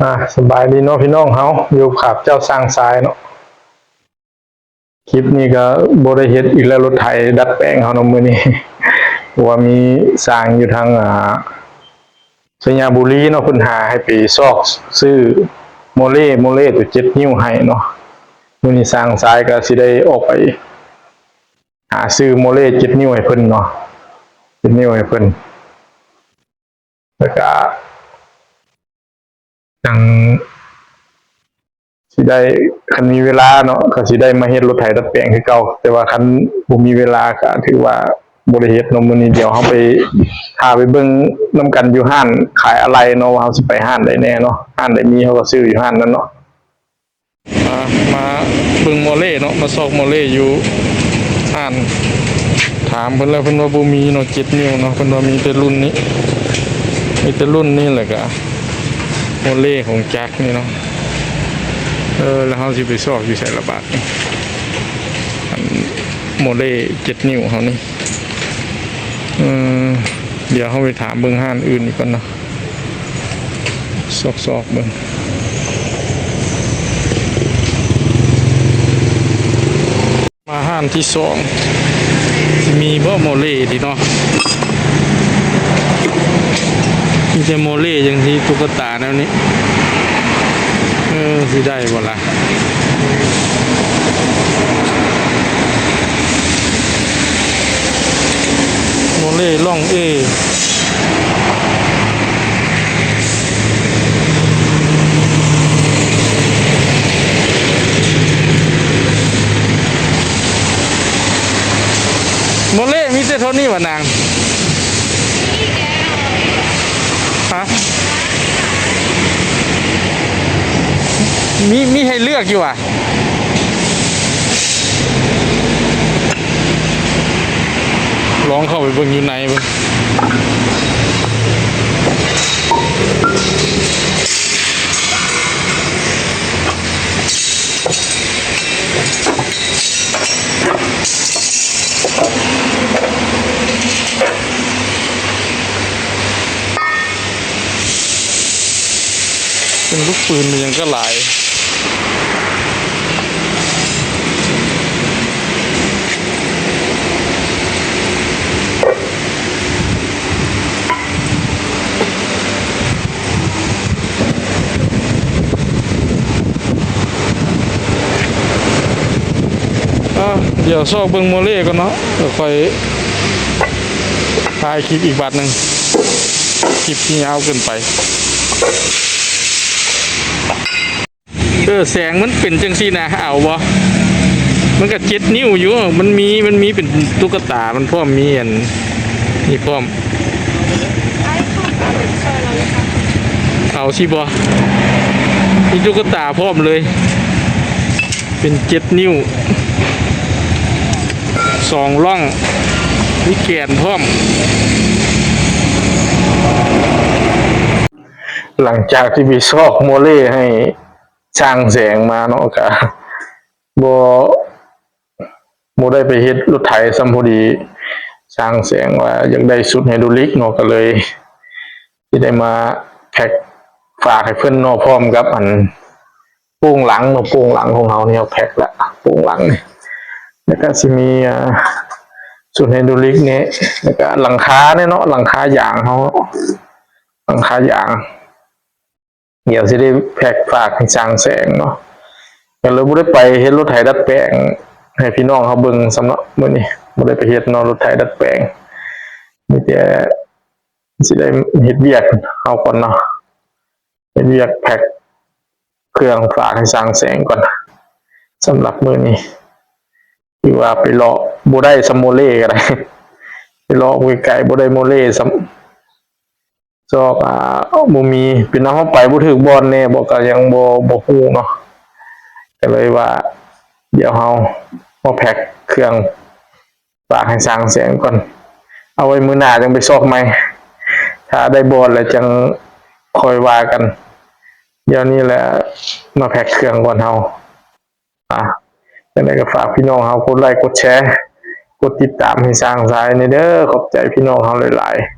ອ່າ ສະບາຍດີເນາະພີ່ນ້ອງເຮົາ ຢູ່ກັບເຈົ້າຊ່າງຊາຍເນາະ. ຄລິບນີ້ກໍບໍ່ໄດ້ເຮັດອີກແລ້ວ ລົດໄຖດັດແປງເຮົາເນາະມື້ນີ້ ເພາະວ່າມີຊ່າງຢູ່ທາງ ອ່າ ໄຊຍະບູລີເນາະ ເພິ່ນຫາໃຫ້ໄປຊອກຊື້ໂມເລ ໂມເລຕົວເຈັດນິ້ວໃຫ້ເນາະ. ມື້ນີ້ຊ່າງຊາຍກໍຊິໄດ້ອອກໄປຫາຊື້ໂມເລເຈັດນິ້ວໃຫ້ເພິ່ນເນາະ ເຈັດນິ້ວໃຫ້ເພິ່ນ. ແລ້ວກະຈັ່ງຊິໄດ້ ຄັນມີເວລາເນາະ ກໍຊິໄດ້ມາເຮັດລົດໄຖດັດແປງຄືເກົ່າ, ແຕ່ວ່າຄັນບໍ່ມີເວລາກໍຖືວ່າບໍ່ໄດ້ເຮັດເນາະ. ມື້ນີ້ດຽວເຮົາໄປ ພາໄປເບິ່ງນຳກັນຢູ່ຮ້ານຂາຍອາໄຫຼ່ເນາະ ວ່າເຮົາຊິໄປຮ້ານໃດແດ່ເນາະ, ຮ້ານໃດມີເຮົາກໍຊື້ຢູ່ຮ້ານນັ້ນເນາະ. ມາ ມາເບິ່ງໂມເລເນາະ ມາຊອກໂມເລຢູ່ຮ້ານ ຖາມເພິ່ນແລ້ວ ເພິ່ນວ່າບໍ່ມີເນາະ ເຈັດນິ້ວເນາະ, ເພິ່ນວ່າມີແຕ່ລຸ້ນນີ້ ມີແຕ່ລຸ້ນນີ້ ແລ້ວກະໂມເລຂອງຈັກນີ້ເນາະ. ເອີ ແລ້ວເຮົາຊິໄປຊອກຢູ່ໃສລະບາດນີ້ ອັນໂມເລເຈັດນິ້ວເຮົານີ້? ເອີ ດຽວເຮົາໄປຖາມເບິ່ງຮ້ານອື່ນອີກກ່ອນເນາະ ຊອກໆເບິ່ງ. ມາຮ້ານທີສອງ ຊິມີບໍ່ໂມເລນີ້ເນາະ? ມີແຕ່ໂມເລຈັ່ງຊີ້ ຕຸກກະຕາແນວນີ້. ເອີ ຊິໄດ້ບໍ່ລະ? ໂມເລລ່ອງເອ ໂມເລມີແຕ່ເທົ່ານີ້ຫວານາງ? ຮະ? ມີ ມີໃຫ້ເລືອກຢູ່ຫວາ? ລອງເຂົ້າໄປເບິ່ງຢູ່ໃນເບິ່ງ. ເປັນລູກປືນ ເປັນຫຍັງກໍຫຼາຍ. ອ່າ ດຽວຊອກເບິ່ງໂມເລກ່ອນເນາະ ແລ້ວຄ່ອຍຖ່າຍຄລິບອີກບາດໜຶ່ງ ຄລິບທີ່ຍາວເກີນໄປ. ເອີ ແສງມັນເປັນຈັ່ງຊີ້ນະ ເອົາບໍ່? ມັນກໍເຈັດນິ້ວຢູ່ ມັນມີ ມັນມີເປັນຕຸກກະຕາ ມັນພ້ອມ ມີອັນນີ້ພ້ອມ. ເອົາຊິບໍ່? ມີຕຸກກະຕາພ້ອມເລີຍ ເປັນເຈັດນິ້ວ ສອງລ່ອງ ມີແກນພ້ອມ. ຫຼັງຈາກທີ່ໄປຊອກໂມເລໃຫ້ ຊ່າງແສງມາເນາະ ກະບໍ່ ບໍ່ໄດ້ໄປເຮັດລົດໄຖຊ້ຳ. ພໍດີຊ່າງແສງວ່າຢາກໄດ້ຊຸດໄຮໂດຣລິກເນາະ ກະເລີຍຊິໄດ້ມາແພັກຝາກໃຫ້ເພິ່ນເນາະ ພ້ອມກັບອັນໂປ່ງຫຼັງເນາະ ໂປ່ງຫຼັງຂອງເຮົານີ້ ເຮົາແພັກລະໂປ່ງຫຼັງນີ້ ແລ້ວກະຊິມີ ອ່າ ຊຸດໄຮໂດຣລິກນີ້ ແລ້ວກະຫຼັງຄານີ້ເນາະ ຫຼັງຄາຢາງເຮົາ ຫຼັງຄາຢາງ. ດຽວຊິໄດ້ແພັກຝາກໃຫ້ຊ່າງແສງເນາະ ກໍເລີຍບໍ່ໄດ້ໄປເຮັດລົດໄຖດັດແປງໃຫ້ພີ່ນ້ອງເຮົາເບິ່ງຊ້ຳເນາະ. ມື້ນີ້ບໍ່ໄດ້ໄປເຮັດເນາະ ລົດໄຖດັດແປງ ມີແຕ່ຊິໄດ້ເຮັດວຽກເຮົາກ່ອນເນາະ ເຮັດວຽກແພັກເຄື່ອງຝາກໃຫ້ຊ່າງແສງກ່ອນ. ສຳລັບມື້ນີ້ຖືວ່າໄປເລາະບໍ່ໄດ້ຊ້ຳໂມເລກໍໄດ້ ໄປເລາະໄກໆບໍ່ໄດ້ໂມເລຊ້ຳ. ຊອກ ອ່າ ບໍ່ມີ ເປັນນຳເຮົາໄປບໍ່ຖືກບ່ອນແດ່ບໍ່ ກໍຍັງບໍ່ ບໍ່ຮູ້ເນາະ. ກໍເລີຍວ່າ ດຽວເຮົາມາແພັກເຄື່ອງຝາກໃຫ້ຊ່າງແສງກ່ອນ ເອົາໄວ້ມື້ໜ້າຈັ່ງໄປຊອກໃໝ່ ຖ້າໄດ້ບ່ອນແລ້ວຈັ່ງຄ່ອຍວ່າກັນ. ດຽວນີ້ແຫຼະ ມາແພັກເຄື່ອງກ່ອນເຮົາ. ອ່າ ຈັ່ງໃດກໍຝາກພີ່ນ້ອງເຮົາກົດໄລ້ກົດແຊ ກົດຕິດຕາມໃຫ້ຊ່າງຊາຍແດ່ເດີ. ຂອບໃຈພີ່ນ້ອງເຮົາຫຼາຍໆ.